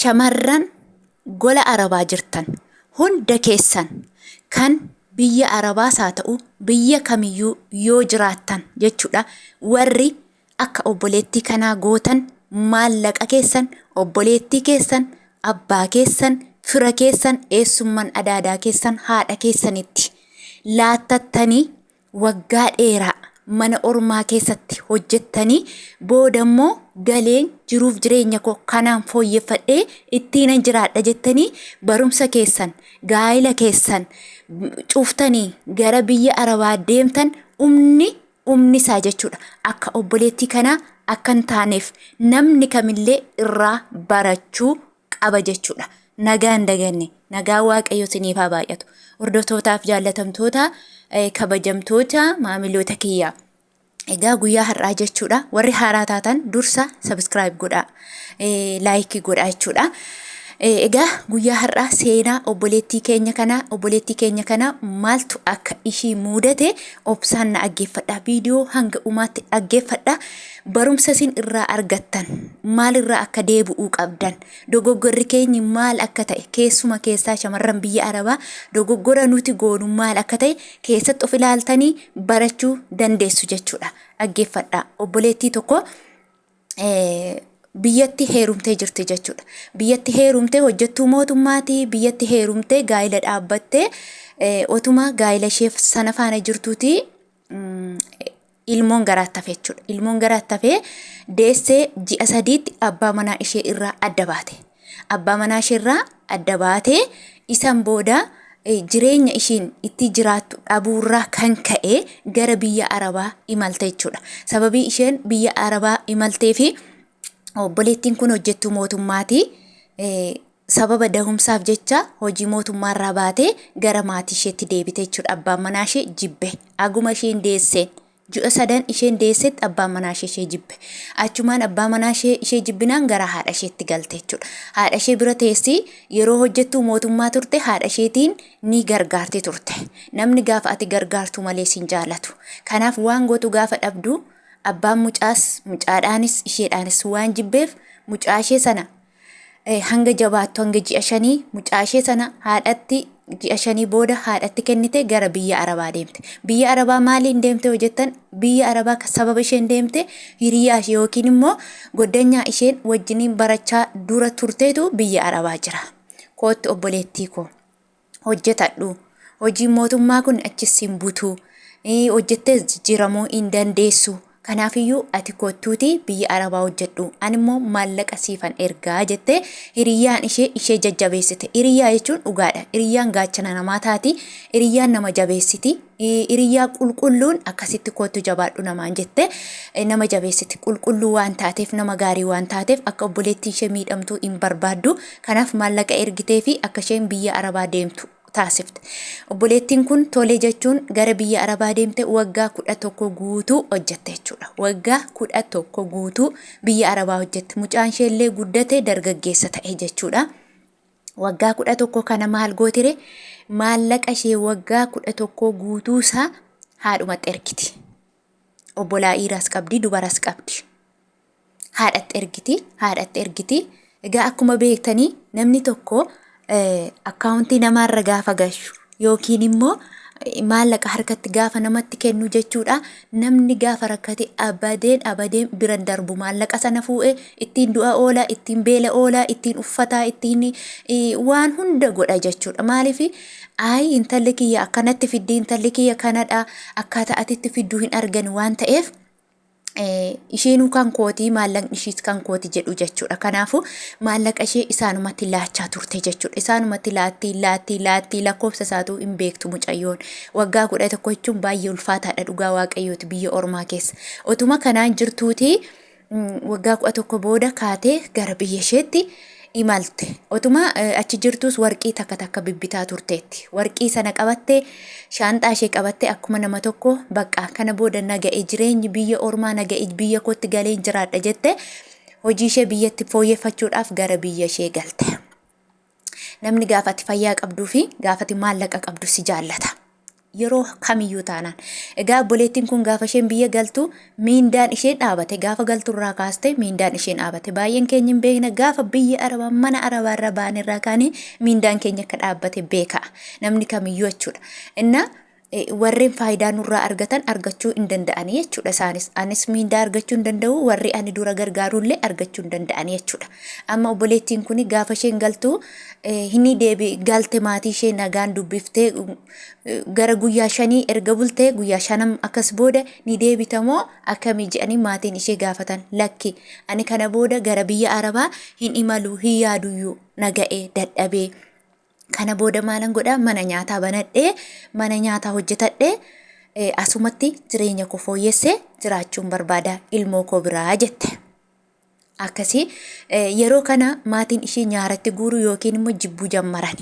Shamarran gola Arabaa jirtan hunda keessan kan biyya Arabaas haa ta'u biyya kamiyyuu yoo jiraattan jechuudha warri akka obboleettii kanaa gootan maallaqa keessan obboleettii keessan abbaa keessan fira keessan eessumman adaadaa keessan haadha keessanitti laattattanii waggaa dheeraa mana ormaa keessatti hojjettanii boodammoo galeen jiruuf jireenya koo kanaan fooyyeffadhee ittiinan jiraadha jettanii barumsa keessan gaa'ila keessan cuftanii gara biyya Arabaa deemtan umni umni isaa jechuudha akka obboleettii kanaa akka hin taaneef namni kamillee irraa barachuu qaba jechuudha. Nagaa hin daganne nagaa Waaqayyo isiniif haa baay'atu. Hordoftootaaf jaallatamtoota, kabajamtoota maamiloota kiyyaa. Egaa guyyaa har'aa jechuudha warri haaraa taatan dursa subscribe godhaa, like godhaa jechuudha. Egaa guyyaa har'aa seenaa obboleettii keenya kanaa maaltu akka ishii mudate obsaan na dhaggeeffadha. Viidiyoo hanga dhumaatti dhaggeeffadha. Barumsa isin irraa argattan, maalirraa akka deebi'uu qabdan, dogoggorri keenyi maal akka ta'e, keessuma keessaa shamarran biyya Arabaa dogoggora nuti goonu maal akka ta'e keessatti of ilaaltanii barachuu dandeessu jechuudha. Dhaggeeffadha. Obboleettii tokko biyyatti heerumtee jirti jechuudha. Biyyatti heerumtee hojjettuu mootummaati. Biyyatti heerumtee gaa'ila dhaabbattee otuma gaa'ila ishee sana faana jirtuuti ilmoon garaatti hafe jechuudha. Ilmoon garaatti hafee deessee ji'a 3tti abbaa manaa ishee irraa adda baate. Abbaa manaa ishee irraa adda baatee isan booda jireenya ishiin itti jiraattu dhabuurraa kan ka'e gara biyya Arabaa imalte jechuudha. Sababii isheen biyya Arabaa imaltee fi obboleettiin kun hojjettuu mootummaati. Sababa dahumsaaf jecha hojii mootummaarraa baatee gara maatii isheetti deebite jechuudha. Abbaan manaa ishee jibbe. Aguma isheen deesseen ji'a sadan isheen deessetti abbaan manaa ishee ishee jibbe. Achumaan abbaa manaa ishee ishee jibbinaan gara haadha isheetti galte jechuudha. Haadha ishee bira teessii yeroo hojjettuu mootummaa turte haadha isheetiin ni gargaarti turte. Namni gaafa ati gargaartu malee sin jaalatu. Kanaaf waan gootu gaafa dhabdu abbaan mucaas mucaadhaanis isheedhaanis waan jibbeef mucaa ishee sana hanga jabaattu hanga ji'a 5 mucaa ishee sana haadhatti ji'a 5 booda haadhatti kennite gara biyya Arabaa deemte. Biyya Arabaa maaliin deemte hojjettan? Biyya Arabaa sababa isheen deemte hiriyaa ishee yookiin immoo goddanyaa isheen wajjiniin barachaa dura turteetu biyya Arabaa jira. "Kootti obboleettii koo, hojjetadhu. Hojiin mootummaa kun achis hin butu. Hojjettees jijjiiramuu hin dandeessu. Kanaafiyyuu ati kottuuti biyya Arabaa hojjedhu. Ani immoo maallaqa siifan ergaa," jettee hiriyyaan ishee ishee jajjabeessite. Hiriyyaa jechuun dhugaadha. Hiriyyaan gaachana namaa taati. Hiriyyaan nama jabeessiti. Hiriyyaa qulqulluun akkasitti "Kottu, jabaadhu" namaan jette nama jabeessiti. Qulqulluu waan taateef, nama gaarii waan taateef, akka obboleettiin ishee miidhamtuu hin barbaaddu. Kanaaf maallaqa ergitee fi akka isheen biyya Arabaa deemtu taasifte. Obboleettiin kun tole jechuun gara biyya Arabaa deemte. Waggaa 11 guutuu hojjette jechuudha. Waggaa 11 guutuu biyya Arabaa hojjette. Mucaan ishee illee guddate, dargaggeessa ta'e jechuudha. Waggaa 11 kana maal gootire? Maallaqa ishee waggaa 11 guutuusaa haadhumatti ergiti. Obbolaa dhiiraas qabdi, dubaras qabdi. Haadhatti ergiti, haadhatti ergiti. Egaa akkuma beektanii namni tokko akkaawuntii namaarra gaafa gashu yookiin immoo maallaqa harkatti gaafa namatti kennu jechuudha. Namni gaafa rakkate abadeen abadeen biran darbu. Maallaqa sana fuudhee ittiin du'a oola, ittiin beela oola, ittiin uffataa, ittiin waan hunda godha jechuudha. Maaliif? Ayi, intalli kiyya akkanatti fiddi, intalli kiyya kanadha, akkaataa atitti fidduu hin argan waan ta'eef isheenuu kan kootii, maallaqni ishiis kan kooti jedhu jechuudha. Kanaafuu maallaqa ishee isaanumatti laachaa turte jechuudha. Isaanumatti laattii laattii laattii, lakkoofsa isaatuu hin beektu mucayyoon. Waggaa 11 jechuun baay'ee ulfaataadha dhugaa Waaqayyooti biyya ormaa keessa. Otuma kanaan jirtuutii waggaa 11 booda kaatee gara biyya isheetti imalte. Otuma achi jirtus warqii takka takka bibbitaa turteetti. Warqii sana qabattee, shaanxaa ishee qabattee, akkuma nama tokko bakka kana booda naga'e, jireenyi biyya ormaa naga'e, biyya kootti galeen jiraadha jette hojii ishee biyyatti fooyyeffachuudhaaf gara biyya ishee galte. Namni gaafati fayyaa qabduu fi gaafati maallaqa qabdu si jaallata. Yeroo kamiyyuu taanaan. Egaa obboleettiin kun gaafa isheen biyya galtu miindaan ishee dhaabate. Gaafa galtu irraa kaaste miindaan isheen dhaabate. Baay'een keenya hin beekna gaafa biyya arabaa mana arabaa irra baane irraa kaanee miindaan keenya akka dhaabbate beeka. Namni kamiyyuu jechuudha. Innaa warreen faayidaa nurraa argatan argachuu hin danda'anii jechuudha isaanis. Anis miindaa argachuu hin danda'u warri ani dura gargaarullee argachuu hin danda'anii jechuudha. Amma obboleettiin kun gaafa isheen galtu hin deebi galte maatii ishee nagaan dubbiftee gara guyyaa shanii erga bultee guyyaa shanam akkas booda ni deebitamoo akkamii jedhanii maatiin ishee gaafatan lakki ani kana booda gara biyya arabaa hin imalu hin yaaduyyuu naga'ee dadhabee kana booda maalan godhaa mana nyaataa banadhee mana nyaataa hojjetadhee asumatti jireenya koo fooyyessee jiraachuun barbaada ilmoo koo biraa jette. Akkasii yeroo kana maatiin ishee nyaaratti guuruu yookiin immoo jibbuu jammaran.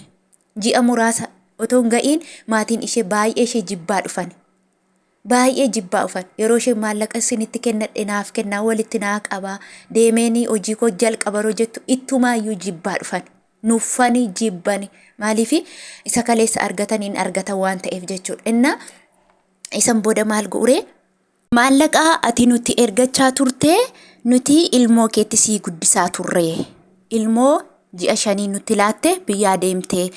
Ji'a muraasa otoo hin ga'iin maatiin ishee baay'ee ishee jibbaa dhufan. Baay'ee jibbaa dhufan. Yeroo isheen maallaqa isinitti kennadhe naaf kennaa walitti naa qabaa deemeenii hojii koo jalqaba yeroo jettu ittumaayyuu jibbaa dhufan. Nuffani jibbani maaliif isa kaleessa argatan hin argatan waan ta'eef jechuudha. Innaa isan booda maal go'uree? Maallaqa ati nutti ergachaa turte nuti ilmoo keetti sii guddisaa turre. Ilmoo ji'a shanii nutti laatte biyyaa deemte.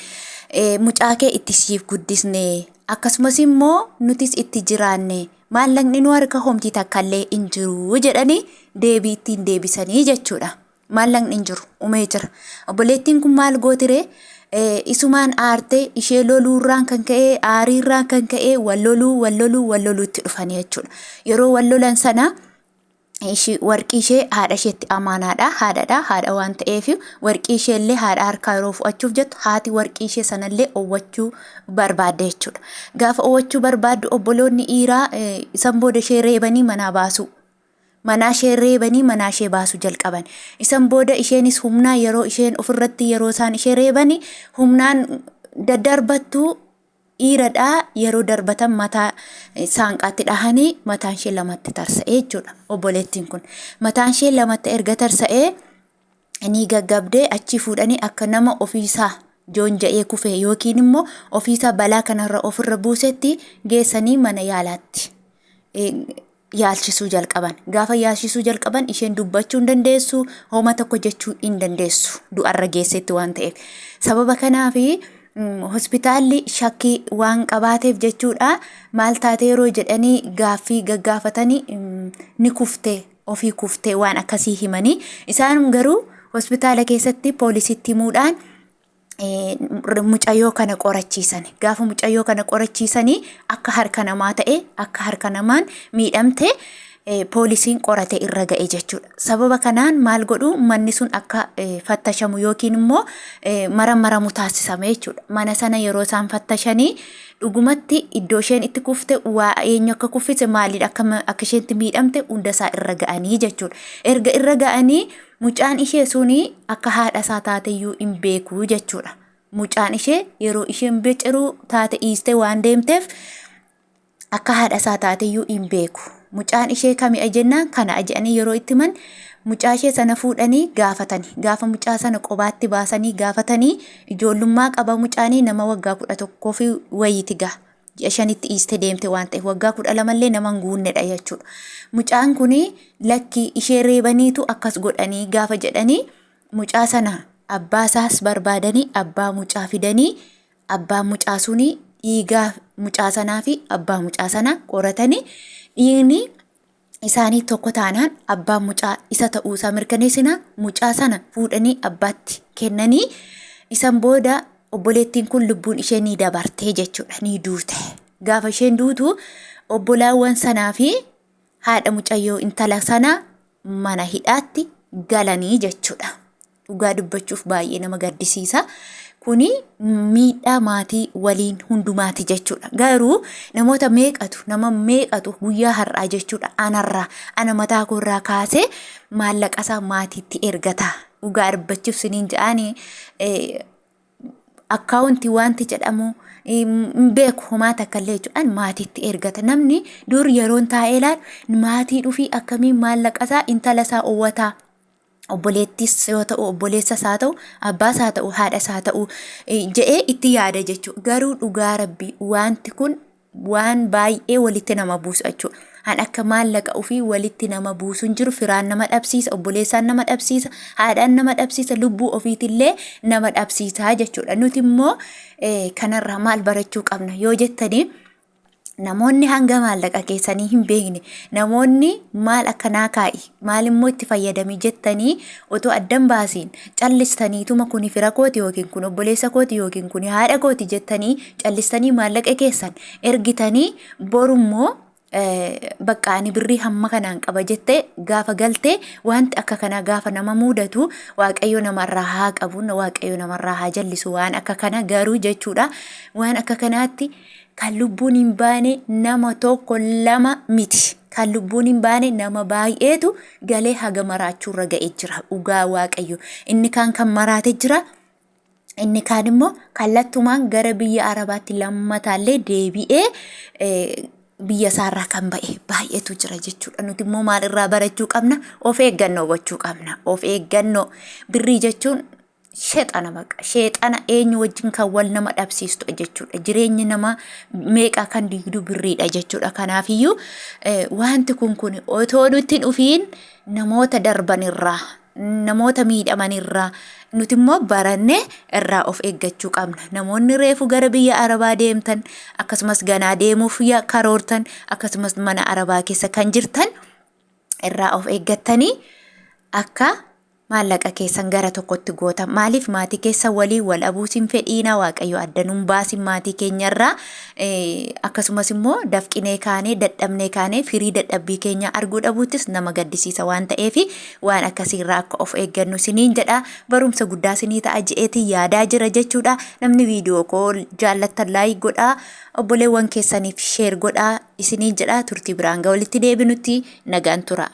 Mucaa kee itti siif guddisne. Akkasumas immoo nutis itti jiraanne. Maallaqni nu harka homtii takkallee hin jiru jedhanii deebii ittiin deebisanii jechuudha. Maallaqni hin jiru, umee jira. Obboleettiin kun maal gootiree? Isumaan aartee ishee loluurraan kan ka'e, aariirraan kan ka'e wal loluu, wal loluu, wal loluutti dhufanii jechuudha. Yeroo wal lolan sana ishii warqii ishee haadha isheetti amaanaadha. Haadhadha. Haadha waan ta'eef warqii ishee illee haadha harkaa yeroo fudhachuuf jettu haati warqii ishee sanallee owwachuu barbaadde jechuudha. Gaafa owwachuu barbaaddu obboloonni dhiiraa isan booda ishee reebanii manaa baasuu. Manaa ishee reebanii manaa ishee baasuu jalqaban. Isan booda isheenis humnaa yeroo isheen ofirratti yeroo isaan ishee reebani humnaan daddarbattu dhiiradhaa yeroo darbatan mataa saanqaatti dhahanii mataan ishee lamatti tarsa'ee jechuudha obboleettiin kun. Mataan ishee lamatti erga tarsa'ee ni gaggabdee achii fuudhanii akka nama ofiisaa joonja'ee kufe yookiin immoo ofiisaa balaa kanarra ofirra buusetti geessanii mana yaalaatti yaalchisuu jalqaban. Gaafa yaalchisuu jalqaban isheen dubbachuu hin dandeessu, homa tokko jechuu hin dandeessu du'arra geessetti waan ta'eef. Sababa kanaaf hospitaalli shakkii waan qabaateef jechuudha maal taate yeroo jedhanii gaaffii gaggaafatanii ni kufte ofii kuftee waan akkasii himanii isaan garuu hospitaala keessatti poolisitti himuudhaan mucayyoo kana qorachiisan. Gaafa mucayyoo kana qorachiisanii akka harka namaa ta'e akka harka namaan miidhamte poolisiin qorate irra ga'e jechuudha. Sababa kanaan maal godhu manni sun akka fattashamu yookiin immoo maramaramu taasisame jechuudha. Mana sana yeroo isaan fattashanii dhugumatti iddoo isheen itti kufte waa eenyu akka kuffise maaliin akka akka isheen itti miidhamte hunda isaa irra ga'anii jechuudha. Erga irra ga'anii mucaan ishee suni akka haadha isaa taateyyuu hin beeku jechuudha. Mucaan ishee yeroo isheen beciruu taate dhiistee waan deemteef akka haadha isaa taateyyuu hin beeku. Mucaan ishee kami jennaan kana jedhanii yeroo itti himan mucaa ishee sana fuudhanii gaafatani. Gaafa mucaa sana qobaatti baasanii gaafatanii ijoollummaa qaba mucaanii nama waggaa 11 fi wayiiti gaha. Ji'a shanitti dhiistee deemte waan ta'eef waggaa 12llee nama hin guunnedha jechuudha. Mucaan kun lakki ishee reebaniitu akkas godhanii gaafa jedhanii mucaa sana abbaa isaas barbaadanii abbaa mucaa fidanii abbaan mucaa suni dhiigaa mucaa sanaa fi abbaa mucaa sanaa qoratanii dhiigni isaanii tokko taanaan abbaan mucaa isa ta'uu isaa mirkaneessina mucaa sana fuudhanii abbaatti kennanii isan booda obboleettiin kun lubbuun ishee ni dabartee jechuudha ni duute. Gaafa isheen duutu obbolaawwan sanaa fi haadha mucayyoo intala sana mana hidhaatti galanii jechuudha. Dhugaa dubbachuuf baay'ee nama gaddisiisa. Kuni miidhaa maatii waliin hundumaati jechuudha. Garuu namoota meeqatu nama meeqatu guyyaa har'aa jechuudha anarraa ana mataa koorraa kaasee maallaqa isaa maatiitti ergata. Dhugaa dubbachuuf siniin jedhaanii akkaawuntii wanti jedhamu hin beeku homaa takka illee jechuudhaan maatiitti ergata. Namni dur yeroon taa'ee ilaalu maatiin ofii akkamiin maallaqa isaa intala isaa owwataa. Obboleettis yoo ta'u obboleessas haa ta'u abbaas haa ta'u haadhas haa ta'u jedhee itti yaada jechuudha. Garuu dhugaa rabbii wanti kun Waan baay'ee walitti nama buusu jechuudha. Han akka maallaqa ofii walitti nama buusu hin jiru. Firaan nama dhabsiisa, obboleessaan nama dhabsiisa, haadhaan nama dhabsiisa, lubbuu ofiitillee nama dhabsiisa jechuudha. Nuti immoo kanarraa maal barachuu qabna yoo jettanii, namoonni hanga maallaqa keessanii hin beekne, namoonni maal akkanaa kaa'i, maal immoo itti fayyadami jettanii otoo addan baasiin callistaniituma kuni fira kooti yookiin kun obboleessa kooti yookiin kuni haadha kooti jettanii callistanii maallaqa keessan ergitanii, borummoo bakka ani birrii hamma kanaan qaba jette gaafa galte, wanti akka kanaa gaafa nama mudatu, Waaqayyo namarraa haa qabu, Waaqayyo namarraa haa jallisu waan akka kana garuu jechuudha. Waan akka kanaatti kan lubbuun hin baane nama tokko lama miti. Kan lubbuun hin baane nama baay'eetu galee haga maraachuurra ga'e jira. Dhugaa Waaqayyo. Inni kaan kan maraate jira. Inni kaan immoo kallattumaan gara biyya Arabaatti lammataallee deebi'ee biyya isaarraa kan ba'e baay'eetu jira jechuudha. Nuti immoo maal irraa barachuu qabna? Of eeggannoo gochuu qabna. Of eeggannoo. Birrii jechuun sheexana baqa. Sheexana eenyu wajjin kan wal nama dhabsiistu jechuudha. Jireenyi nama meeqaa kan diigdu birriidha jechuudha. Kanaafiyyuu wanti kun kun otoo nutti hin dhufiin namoota darbanirraa, namoota miidhamanirraa nuti immoo barannee irraa of eeggachuu qabna. Namoonni reefu gara biyya Arabaa deemtan, akkasumas ganaa deemuuf karoortan, akkasumas mana Arabaa keessa kan jirtan irraa of eeggattanii akka maallaqa keessan gara tokkotti gootan. Maaliif maatii keessan waliin wal abuus hin fedhiina, Waaqayyo adda nun baasin maatii keenyarraa. Akkasumas immoo dafqinee kaanee, dadhabnee kaanee firii dadhabbii keenyaa arguu dhabuuttis nama gaddisiisa waan ta'eef, waan akkasiirraa akka of eeggannu siniin jedha. Barumsa guddaa sinii ta'a je'eetiin yaadaa jira jechuudha. Namni viidiyoo koo jaallattan like godhaa, obboleewwan keessaniif share godhaa isiniin jedha. Turtii biraan ga walitti deebinutti nagaan tura.